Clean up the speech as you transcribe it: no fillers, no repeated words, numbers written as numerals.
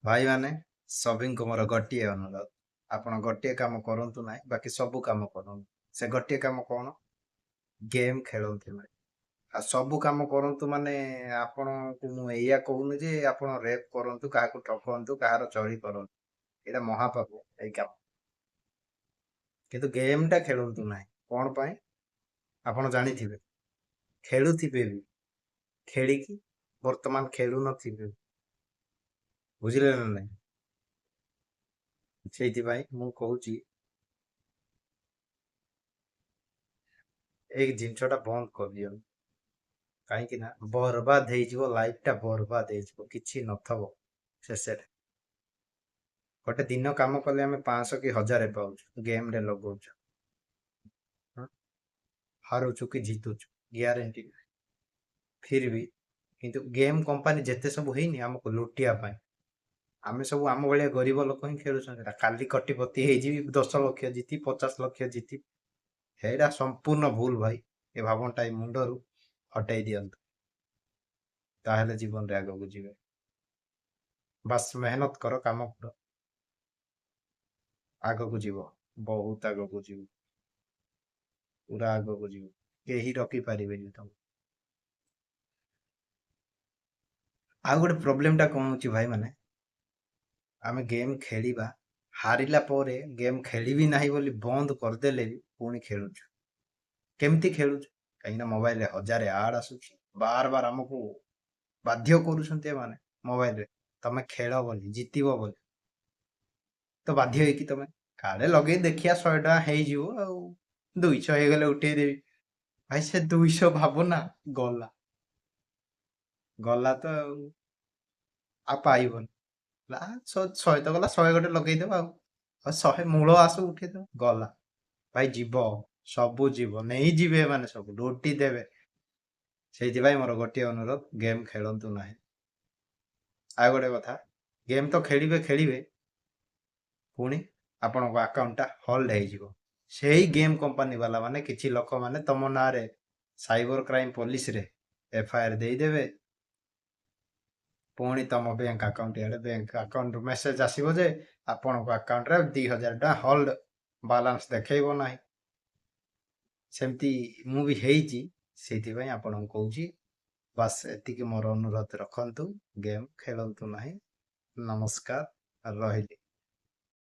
ଭାଇମାନେ, ସଭିଙ୍କୁ ମୋର ଗୋଟିଏ ଅନୁରୋଧ, ଆପଣ ଗୋଟିଏ କାମ କରନ୍ତୁ ନାହିଁ, ବାକି ସବୁ କାମ କରନ୍ତୁ। ସେ ଗୋଟିଏ କାମ କ'ଣ? ଗେମ୍ ଖେଳନ୍ତୁ ନାହିଁ। ଆଉ ସବୁ କାମ କରନ୍ତୁ ମାନେ ଆପଣଙ୍କୁ ମୁଁ ଏଇଆ କହୁନି ଯେ ଆପଣ ରେପ୍ କରନ୍ତୁ, କାହାକୁ ଠକନ୍ତୁ, କାହାର ଚୋରି କରନ୍ତୁ। ଏଇଟା ମହାପାପ ଏଇ କାମ। କିନ୍ତୁ ଗେମ୍ଟା ଖେଳନ୍ତୁ ନାହିଁ। କ'ଣ ପାଇଁ? ଆପଣ ଜାଣିଥିବେ, ଖେଳୁଥିବେ ବି, ଖେଳିକି ବର୍ତ୍ତମାନ ଖେଳୁନଥିବେ। ବୁଝିଲେ ନା ନାଇଁ? ସେଇଥିପାଇଁ ମୁଁ କହୁଛି, ଏଇ ଜିନିଷଟା ବନ୍ଦ କରିଦିଅନ୍ତୁ। କାହିଁକି ନା ବର୍ବାଦ ହେଇଯିବ, ଲାଇଫଟା ବର୍ବାଦ ହେଇଯିବ, କିଛି ନଥବ ଶେଷରେ। ଗୋଟେ ଦିନ କାମ କଲେ ଆମେ 500 କି 1000 ପାଉଛୁ, ଗେମ୍ରେ ଲଗଉଛୁ, ହାରୁଛୁ କି ଜିତୁଛୁ ଗ୍ୟାରେଣ୍ଟି ନାହିଁ। ଫିର ବି କିନ୍ତୁ ଗେମ୍ କମ୍ପାନୀ ଯେତେ ସବୁ ହେଇନି ଆମକୁ ଲୁଟିବା ପାଇଁ, ଆମେ ସବୁ ଆମ ଭଳିଆ ଗରିବ ଲୋକ ହିଁ ଖେଳୁଛନ୍ତି। କାଲି କୋଟିପତି ହେଇଯିବି, 10 ଲକ୍ଷ ଜିତି, 50 ଲକ୍ଷ ଜିତି, ସେଇଟା ସମ୍ପୂର୍ଣ୍ଣ ଭୁଲ ଭାଇ। ଏ ଭାବନଟା ଏ ମୁଣ୍ଡରୁ ହଟେଇ ଦିଅନ୍ତୁ, ତାହେଲେ ଜୀବନରେ ଆଗକୁ ଯିବେ। ବାସ୍ ମେହନତ କର, କାମ କର, ଆଗକୁ ଯିବ, ବହୁତ ଆଗକୁ ଯିବ, ପୁରା ଆଗକୁ ଯିବ, କେହି ରୋକିପାରିବେନି ତମକୁ। ଆଉ ଗୋଟେ ପ୍ରୋବ୍ଲେମଟା କ'ଣ ହେଉଛି ଭାଇମାନେ, ଆମେ ଗେମ୍ ଖେଳିବା, ହାରିଲା ପରେ ଗେମ୍ ଖେଳିବି ନାହିଁ ବୋଲି ବନ୍ଦ କରିଦେଲେ ବି ପୁଣି ଖେଳୁଛୁ। କେମିତି ଖେଳୁଛୁ? କାହିଁକିନା ମୋବାଇଲରେ 1000 ଆଡ୍ ଆସୁଛି, ବାର ବାର ଆମକୁ ବାଧ୍ୟ କରୁଛନ୍ତି ଏମାନେ ମୋବାଇଲରେ, ତମେ ଖେଳ ବୋଲି, ଜିତିବ ବୋଲି। ତ ବାଧ୍ୟ ହେଇକି ତମେ କାଳେ ଲଗେଇ ଦେଖିବା 100 ଟଙ୍କା ହେଇଯିବ, ଆଉ 200 ହେଇଗଲେ ଉଠେଇଦେବି। ଭାଇ ସେ 200 ଭାବନା ଗଲା ଗଲା ତ ଆଉ ପାଇବନି। 100 ତ ଗଲା, 100 ଗୋଟେ ଲଗେଇଦେବା, ଆଉ 100 ମୂଳ ଆସୁ ଉଠେଇଦେବା, ଗଲା ଭାଇ, ଯିବ ସବୁ ଯିବ, ନେଇଯିବେ ଏମାନେ ସବୁ, ଲୁଟି ଦେବେ। ସେଇଥିପାଇଁ ମୋର ଗୋଟିଏ ଅନୁରୋଧ, ଗେମ୍ ଖେଳନ୍ତୁ ନାହିଁ। ଆଉ ଗୋଟେ କଥା, ଗେମ୍ ତ ଖେଳିବେ ଖେଳିବେ, ପୁଣି ଆପଣଙ୍କ ଆକାଉଣ୍ଟଟା ହୋଲ୍ଡ ହେଇଯିବ। ସେଇ ଗେମ୍ କମ୍ପାନୀ ବାଲା ମାନେ କିଛି ଲୋକମାନେ ତମ ନାଁରେ ସାଇବର କ୍ରାଇମ ପୋଲିସରେ ଏଫଆଇଆର ଦେଇଦେବେ। ପୁଣି ତମ ବ୍ୟାଙ୍କ ଆକାଉଣ୍ଟ ଇଆଡ଼େ ବ୍ୟାଙ୍କ ଆକାଉଣ୍ଟରୁ ମେସେଜ ଆସିବ ଯେ ଆପଣଙ୍କ ଆକାଉଣ୍ଟରେ 2000 ଟଙ୍କା ହୋଲ୍ଡ, ବାଲାନ୍ସ ଦେଖେଇବ ନାହିଁ। ସେମିତି ମୁଁ ବି ହେଇଛି, ସେଇଥିପାଇଁ ଆପଣଙ୍କୁ କହୁଛି। ବାସ୍ ଏତିକି ମୋର ଅନୁରୋଧ ରଖନ୍ତୁ, ଗେମ୍ ଖେଳନ୍ତୁ ନାହିଁ। ନମସ୍କାର, ରହିଲି।